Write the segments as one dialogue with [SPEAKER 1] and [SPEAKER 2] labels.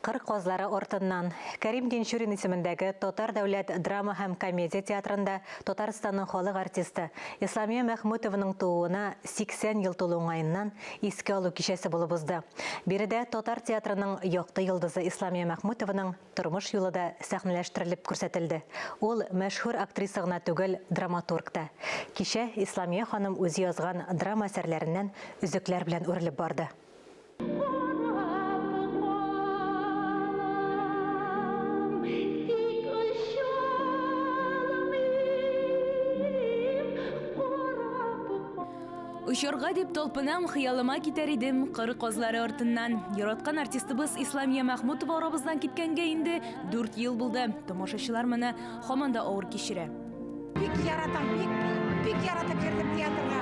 [SPEAKER 1] Кыр казлары артыннан. Кәрим Тинчурин исемендәге Татар дәүләт драма һәм комедия театрында Татарстанның халык артисты Исламия Мәхмүтованың тууына 80 ел тулу уңаеннан искә алу кичәсе булып узды. Биредә татар театрының якты йолдызы Исламия Мәхмүтованың тормыш юлы да сәхнәләштерелеп күрсәтелде. Ул мәшһүр актриса гына түгел, драматург та. Кичә Исламия ханым үзе язган драма әсәрләреннән өзекләр белән үрелеп барды.
[SPEAKER 2] Очарга дип талпынам, хыялыма китәр идем кыр казлары артыннан. Яраткан артистыбыз Исламия Мәхмүтова арабыздан киткәнгә инде 4 ел булды. Тамашачылар моны һаман да авыр кичерә.
[SPEAKER 3] Бик яратам, бик, бик яратып йөрдем театрга.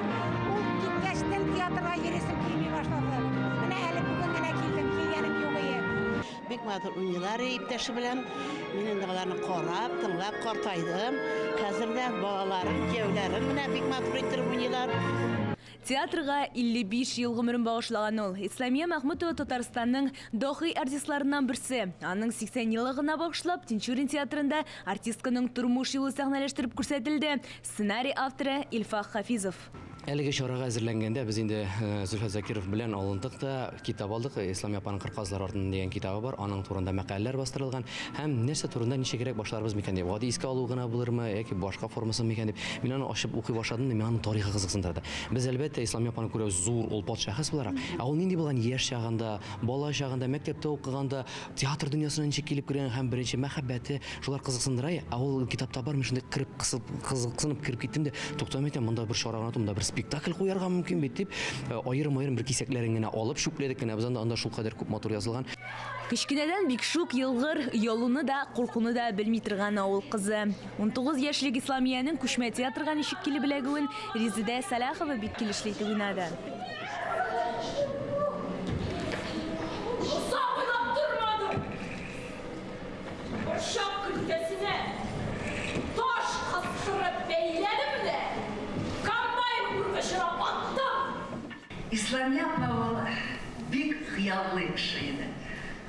[SPEAKER 3] Ул киткәчтен театрга йөрисем килми башлады. Менә әле бүген генә килдем, килгәнем юк ие.
[SPEAKER 4] Бик матур уйныйлар иптәше белән. Мин инде аларны карап, тыңлап картайдым. Хәзер дә балаларым, кияүләрем менә бик матур иттереп уйныйлар.
[SPEAKER 2] Театрга 55 ел гомерен багышлаган ул. Исламия Мәхмүтова Татарстанның даһи артистларыннан берсе. Аның 80 еллыгына багышлап, Тинчурин театрында артистканың тормыш юлы сәхнәләштереп күрсәтелде. Сценарий авторы Илфак Хафизов.
[SPEAKER 5] Әлеге чарага әзерләнгәндә без инде Зөлфәт Закиров белән алындык та, китап алдык. Исламия апаның Кыр казлары артыннан дигән китабы бар. Аның турында мәкаләләр бастырылган. Һәм нәрсә турында ничегрәк башларбыз микән дип, гади искә алу гына булырмы яки башка формасы микән дип, мин аны ачып укый башладым да, миңа аның тарихы кызыксындырды. Без, әлбәттә, Исламия апаны күрәбез зур, олпат шәхес буларак. Ә ул нинди булган яшь чагында, бала чагында, мәктәптә укыганда, театр дөньясына ничек килеп кергән һәм беренче мәхәббәте, шулар кызыксындыра. Ә ул китапта бар, мин шундый кереп кысып, кызыксынып кереп киттем дә, тукта, мәйтәм, монда бер чара гына түгел, монда бер спектакль куярга мөмкин бит дип, аерым-аерым бер кисәкләрен генә алып, чүпләдек кенә без анда, анда шулкадәр күп матур язылган.
[SPEAKER 2] Кечкенәдән бик шук, елгыр, оялуны да, куркуны да белми торган авыл кызы. 19 яшьлек Исламиянең күчмә театрга ничек килеп эләгүен Резедә Сәлахова бик килешле итеп уйнады.
[SPEAKER 6] Озак уйлап тормадым. Борчак көлтәсенә таш кыстырып бәйләдем дә, комбайн ургычына аттым.
[SPEAKER 7] Исламия апа ул бик хыяллы кеше иде.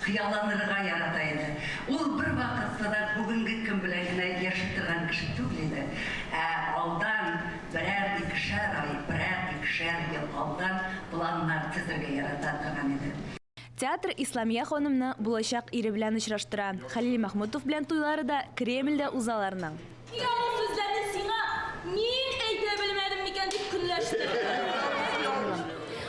[SPEAKER 7] Хыялланырга ярата иде. Ул бервакытта да бүгенге көн белән генә яши торган кеше түгел иде, ә алдан берәр-икешәр ай, берәр-икешәр ел алдан планнар төзергә ярата торган иде.
[SPEAKER 2] Театр Исламия ханымны булачак ире белән очраштыра. Хәлил Мәхмүтов белән туйлары да Кремльдә уза аларның.
[SPEAKER 6] Нигә ул сүзләрне сиңа мин әйтә белмәдем микән дип көнләштем.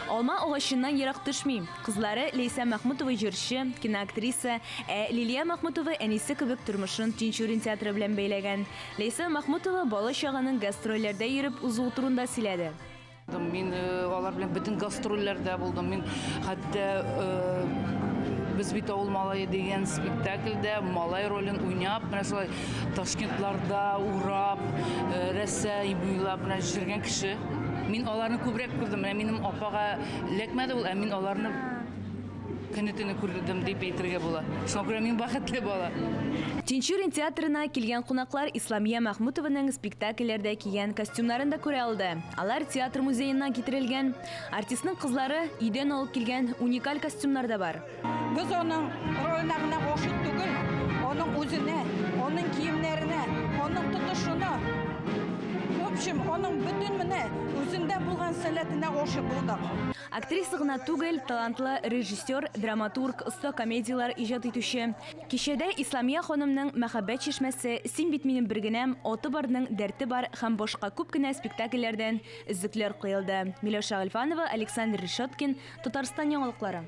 [SPEAKER 2] Алма агачыннан ерак төшми. Кызлары Ләйсән Мәхмүтова җырчы, киноактриса, ә Лилия Мәхмүтова әнисе кебек тормышын Тинчурин театры белән бәйләгән. Ләйсән Мәхмүтова бала-чаганың гастрольләрдә йөреп узуы турында сөйләде.
[SPEAKER 8] Мин алар белән бөтен гастрольләрдә булдым. Мин хәтта Без бит авыл малае дигән спектакльдә малай ролен уйнап, менә шулай Ташкентларда урап, Рәсәй буйлап менә йөргән кеше. Мин аларны күбрәк күрдем. Менә минем апага эләкмәде ул, ә мин аларны Көне-төне күрдем дип әйтергә була. Шуңа күрә мин бәхетле бала.
[SPEAKER 2] Тинчурин театрына килгән кунаклар Исламия Мәхмүтованың спектакльләрдә кигән костюмнарын да күрә алды. Алар театр музееннан китерелгән. Артистның кызлары өйдән алып килгән уникаль костюмнар да бар.
[SPEAKER 3] Без аның роленә генә гашыйк түгел, аның үзенә, аның киемнәренә, аның тотышына, в общем, аның бөтен менә үзендә булган сәләтенә гашыйк булдык.
[SPEAKER 2] Актриса гына түгел, талантлы режиссер, драматург, оста комедияләр иҗат итүче. Кичәдә Исламия ханымның Мәхәббәт чишмәсе, Син бит минем бергенәм, Аты барның дәрте бар һәм башка күп кенә спектакльләрдән өзекләр куелды. Миләүшә Гыйльфанова, Александр Решеткин, Татарстан яңалыклары.